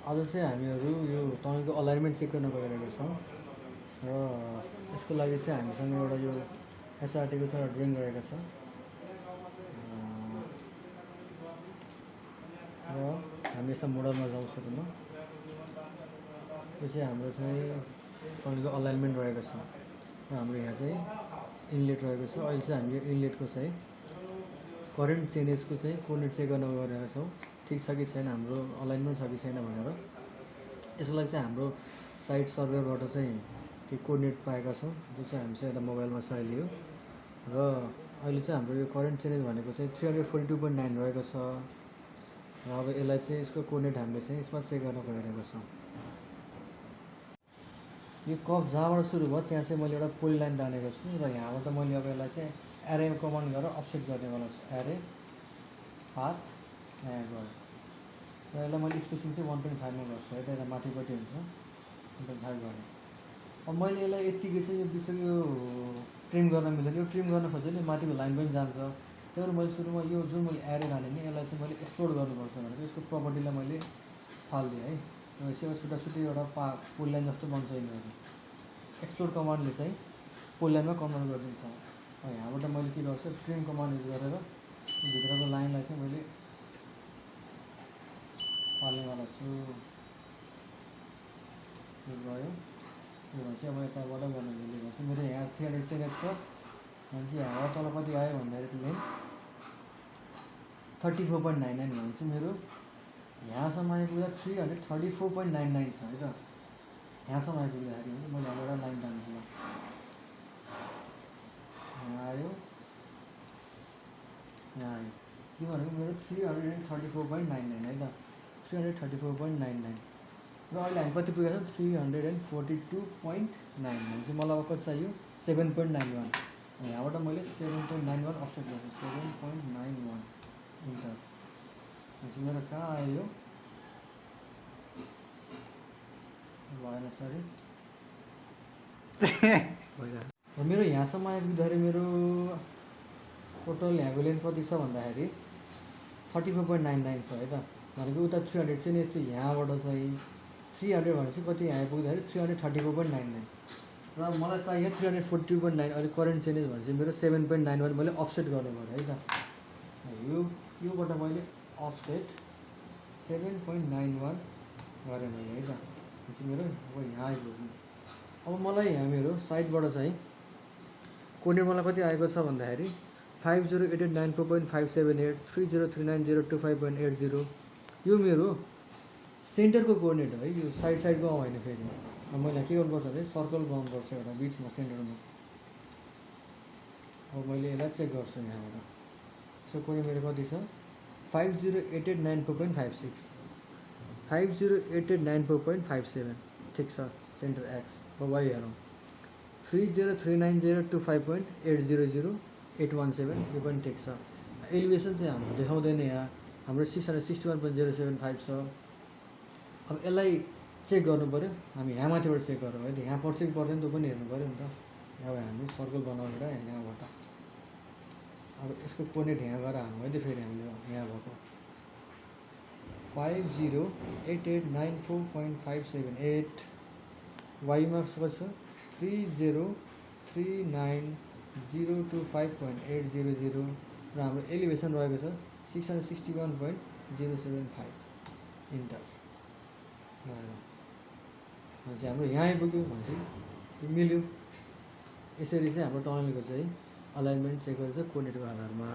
आज चाहिँ हामीहरू यो तपाईँको अलाइनमेन्ट चेक गर्न गइरहेका छौँ र यसको लागि चाहिँ हामीसँग एउटा यो एसआरटीको चाहिँ एउटा ड्रइङ रहेको छ र हामी यसमा मोडलमा जाउँ सुरुमा। यो चाहिँ हाम्रो चाहिँ तपाईँको अलाइनमेन्ट रहेको छ र हाम्रो यहाँ चाहिँ इनलेट रहेको छ। अहिले चाहिँ हामी यो इनलेटको चाहिँ करेन्ट चेन्जेसको चाहिँ कोर्डिनेट चेक गर्न गइरहेका छौँ, ठिक छ कि छैन, हाम्रो अलाइनमेन्ट छ कि छैन भनेर। यसको लागि चाहिँ हाम्रो साइट सर्भरबाट चाहिँ त्यो कोर्डिनेट पाएका छौँ, जो चाहिँ हामी चाहिँ एउटा मोबाइलमा छ अहिले। र अहिले चाहिँ हाम्रो यो करेन्ट चेन्जेस भनेको चाहिँ 342.9 रहेको छ र अब यसलाई चाहिँ यसको कोर्डिनेट हामीले चाहिँ यसमा चेक गर्न गइरहेको छौँ। यो कप जहाँबाट सुरु भयो त्यहाँ चाहिँ मैले एउटा पोली लाइन तानेको छु र यहाँबाट मैले अब यसलाई चाहिँ एरे कमान्ड गरेर अफसेट गर्नेवाला छु। एरे पाथ यहाँ गयो र यसलाई मैले स्पेसिङ चाहिँ 1.5मा गर्छु है, त माथिपट्टि हुन्छ 1.5 गरेँ। अब मैले यसलाई यत्तिकै चाहिँ यो बिचको यो ट्रिम गर्न मिल्दैन, यो ट्रिम गर्न खोज्यो नि माथिको लाइन पनि जान्छ। त्यही भएर मैले सुरुमा यो जुन मैले एरे ताने नि यसलाई चाहिँ मैले एक्सप्लोर गर्नुपर्छ भनेर यसको प्रपर्टीलाई मैले फालिदिएँ है। यसो छुट्टा छुट्टै एउटा पोली लाइन जस्तो बन्छ यिनीहरू। एक्सप्लोर कमान्डले चाहिँ पोली लाइनमा कन्भर्ट गरिदिन्छ। यहाँबाट मैले के गर्छु, ट्रिम कमान्ड युज गरेर भित्रको लाइनलाई चाहिँ मैले फाल्नेवाला छु। यो गयो, यो भने चाहिँ अब यताबाट गर्न मिलेको छ। मेरो यहाँ 300 चेनेको छ भने चाहिँ यहाँबाट तल कति आयो भन्दाखेरि लेन्थ 34.99 भने चाहिँ मेरो यहाँसम्म आइपुग्दा 334.99 छ है त। यहाँसम्म आइपुग्दाखेरि मैले अब एउटा लाइन तान्छु, यहाँ आयो, यहाँ आयो। यो भनेको मेरो 334.99 है त, 334.99। र अहिले हामी कति पुगेको छौँ, 342.9 भनेपछि मलाई अब कति चाहियो, 7.91। यहाँबाट मैले 7.91 अफसेट गर्छु, 7.91 इन्टर। भनेपछि मेरो कहाँ आयो यो भएन, सरी भइरहेको। मेरो यहाँसम्म आइपुग्दाखेरि मेरो टोटल यहाँको लेन्थ कति छ भन्दाखेरि 34.99 छ है त। भनेको उता 300 चाहिँ यस्तो यहाँबाट चाहिँ 300 भनेपछि कति यहाँ आइपुग्दाखेरि 334.99 र मलाई चाहियो 342.9। अहिले करेन्ट चेन्जेस भनेपछि मेरो 7.91 मैले अफसेट गर्नु पऱ्यो है त। योबाट मैले अफसेट 7.91 गरेँ मैले है त। भनेपछि मेरो अब यहाँ आइपुग्यो। अब मलाई यहाँ मेरो साइडबाट चाहिँ कोर्डिनेट मलाई कति आएको छ भन्दाखेरि 508894.578 303902.5.80। यो मेरो सेन्टरको कोर्डिनेट हो है, यो साइडको होइन फेरि। अब मैले के गर्नुपर्छ भने सर्कल बनाउनुपर्छ एउटा बिचमा सेन्टरमा। अब मैले यसलाई चेक गर्छु यहाँबाट। सो कोर्डिनेट मेरो कति छ, 508894.56 508894.57 ठिक छ। सेन्टर एक्स वाइ हेरौँ 303902.5.800 817 यो पनि ठिक छ। एलिभेसन चाहिँ हाम्रो देखाउँदैन यहाँ, हाम्रो 661.075 छ। अब यसलाई चेक गर्नु पऱ्यो, हामी यहाँ माथिबाट चेक गरौँ है त। यहाँ पर्छ कि पर्दैन त्यो पनि हेर्नु पऱ्यो नि त। अब हामी सर्कल बनाउनु यहाँबाट अब यसको कोर्डिनेट यहाँ गएर हाल्नु है त। फेरि हामीले यहाँ भएको 508894.578 वाइमा कति छ 303902.5.800 र हाम्रो एलिभेसन रहेको छ 661.075 इन्टर। भनेपछि हाम्रो यहाँ आइपुग्यो भनेपछि मिल्यो। यसरी चाहिँ हाम्रो टनलको चाहिँ अलाइनमेन्ट चेक गर्छ कोर्डिनेटको आधारमा।